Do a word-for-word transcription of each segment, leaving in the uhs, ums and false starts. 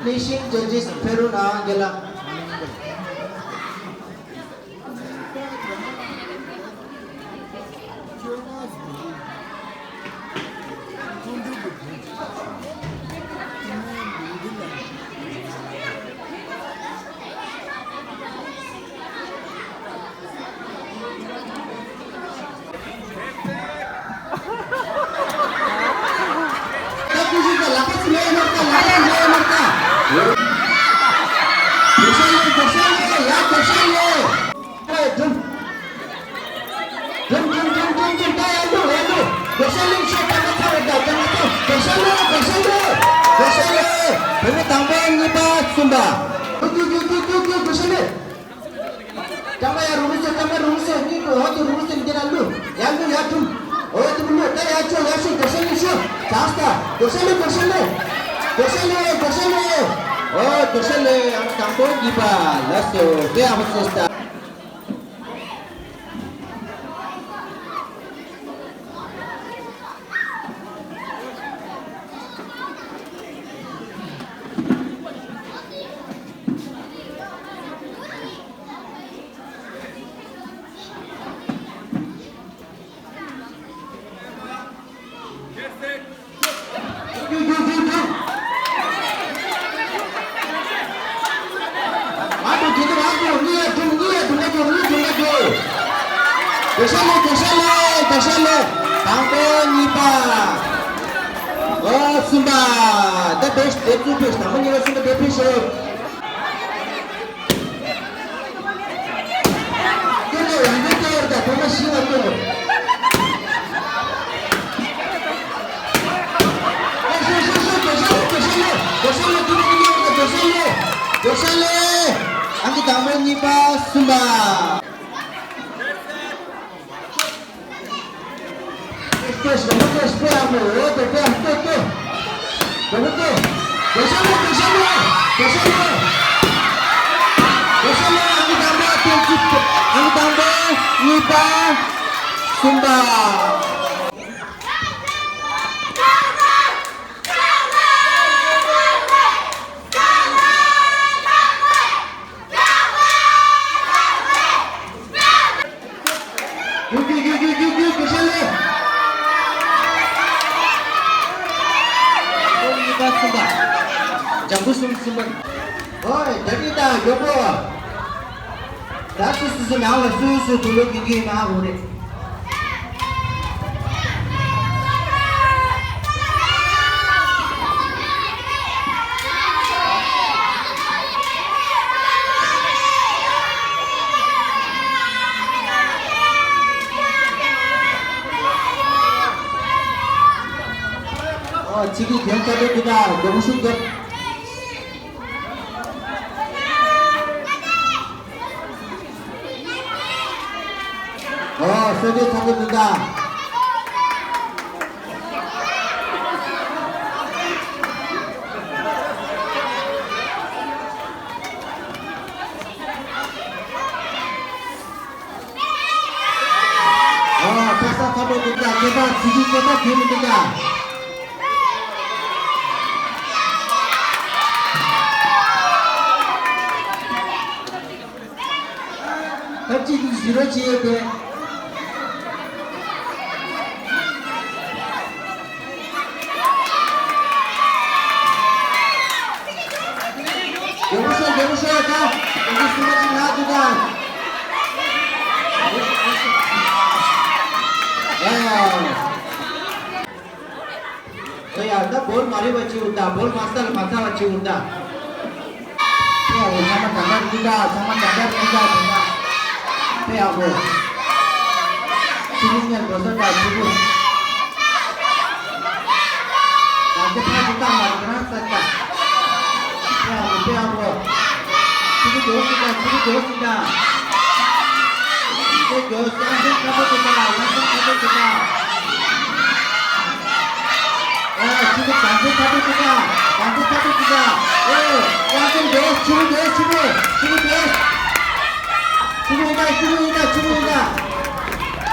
Finishing judges ཕེ་རུ་ནང་རྒྱལ་ལ། བོད་མི་དང་པོ་གཉིས་པ་གསུམ་པ། རྐྱང་པ་ཡར་རུང་སོ། རྐྱང་པ་རུང་སོ། གཉིས་པོ་འོག་ཏུ་རུང་སོ། འདི་ན་བླུག་ཡར་བླུག་ཡར་བླུག་འོག་ཏུ་བླུག་ད་ཡར་ཕྱོགས་ཡར་ཕྱོགས། རྒྱ་ཤ་ལི་ཤོ། ཙག་སྟ། རྒྱ་ཤ་ལི། རྒྱ་ཤ་ལི། རྒྱ་ཤ་ལི། རྒྱ་ཤ་ལི། ཨོ་རྒྱ་ཤ་ལི། ཨང་དང་པོ་གཉིས་པ་ལ་སོ་བེ་ཨ་བ་སོ་སྟ། དེ་ཤ་ལོ། དེ་ཤ་ལོ། དེ་ཤ་ལོ། དང་པོ། གཉིས་པ། ཨོ། གསུམ་པ། ད་དེ་དེ་ཚུར་ཕེབས། དང་པོ། གཉིས་པ། གསུམ་པ། དེ་ཕེབས་ཤོག། སྐྱོན་ནས་རང་འགན་སྐྱོན་ཡོད་ད། ཐོག་མ་ཤི་བ་སྐྱོན་ཡོད། ཨ་ཤོ་ཤོ་ཤོ། དེ་ཤ་ལོ། དེ་ཤ་ལོ། དེ་ཤ་ལོ། དེ་ཤ་ལོ། དེ་ཤ་ལོ། ཨང་ཀི་དང་པོ། གཉིས་པ། གསུམ་པ། གཉིས་པ། གསུམ་པ། རྒྱུག་རྒྱུག་རྒྱུག་རྒྱུག་རྒྱུག་རྒྱུག་རྒྱུག་ཤ་ལེ། ཨོ། གཉིས་པ། གསུམ་པ། ལྗང་གུ་གསུམ། གསུམ་པ། ཨོ། ད་ནི་ད་མགྱོགས་པོ། ད་སུ་སུ་སུ་ནང་ལ་སུ་སུ་དུ་ལོ་གི་གི་ན་འོ་རེད། ཨོ། ཚིག་གི་རྒྱན་ཆ་དེ་གི་ན་སྒོར་མོ་ཤུགས་རྒྱབ། ཨོ། སོ་སོའི་ཚོགས་འདུ་འདུག་ད། ཨོ། ཕེ་ས་ཚ་པོ་འདུག་ད། སྐད་པ་ཚིག་གི་སྐད་པ་ཁྱོད་མི་འདུག་ད། ཐབས་ཅིག་གིས་བཞི་རོ་བྱེད་ཡོད་པས། རྒྱལ་པོ་ཤོག་རྒྱལ་པོ་ཤོག་ད་དེ་གི་སུ་མ་ཅིག་ལ་འདུག་ད། ཨ། ཨེ་ཡ། ད་བོལ་མ་རེད་པ་ཅིག་འུར་ད། བོལ་མ་སལ་མ་ཚར་བ་ཅིག་འུར་ད། ཕེ་ཡག་པོ། ཚང་མ་དྲང་གར་འདུག་ད། ཚང་མ་དྲང་གར་འདུག་ད། དྲང་གར། ཕེ་ཡག་པོ། ཕྱི་རུ་ཉལ་འགྲོ་ས་ད། ཕྱི་རུ། ད་ཚེ་ཕ་ཅིག་བཏང་མ་རེད། ང་རང་ས་ད། ཕེ་ཡག་པོ། ཕེ་ཡག་པོ། ཕྱི་རུ་འགྲོ་སྲིད་ད། ཕྱི་རུ་འགྲོ་སྲིད་ད། ཕྱི་རུ་འགྲོ། ཡང་སེམས་ཁ་པོ་ཅིག་ད། ཡང་སེམས་ཁ་པོ་ཅིག་ད། ཨ། ཕྱི་རུ་དང་པོ་ཚ་པོ་ཅིག་ད། དང་པོ་ཚ་པོ་ཅིག་ད། ཨོ། ཡང་སེམས་འགྲོ། ཕྱི་རུ་འགྲོ། ཕྱི་རུ། ཕྱི་རུ་འགྲོ། ཕྱི་རུ་ཡིན་ད། ཕྱི་རུ་ཡིན་ད། ཕྱི་རུ་ཡིན་ད།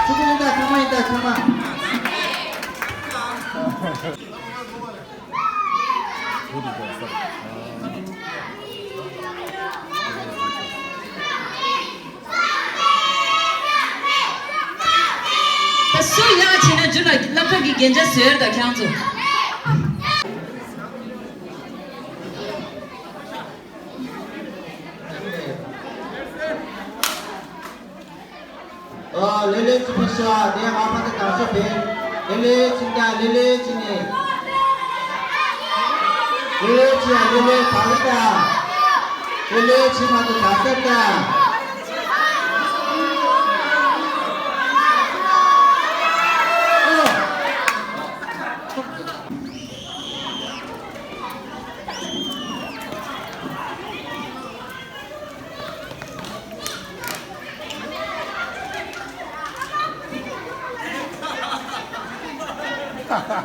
ཕྱི་རུ་ཡིན་ད། ཚང་མ་ཡིན་ད། ཚང་མ། ད་སུ་ཡག་བྱས་ན་རྒྱུ་ལ་སློབ་གྲྭ་གི་རྒྱན་ཆ་བཟོས་ད་ཁྱེད་རང་ཚོ། ཨ། ལེ་ལེ་ཚུར་ཕེབས་ཤོག་དེ་ཡང་མ་ཕ་གི་དང་ཤོག་བེ། ལེ་ལེ་ཕྱིན་ད། ལེ་ལེ་ཕྱིན་ནས། ལེ་ལེ་ཕྱིན་ཡ། ལེ་ལེ་བག་ལེབ་ད། ལེ་ལེ་ཕྱིན་མ་ཐུབ་ད་སེར་ད། ཨོ།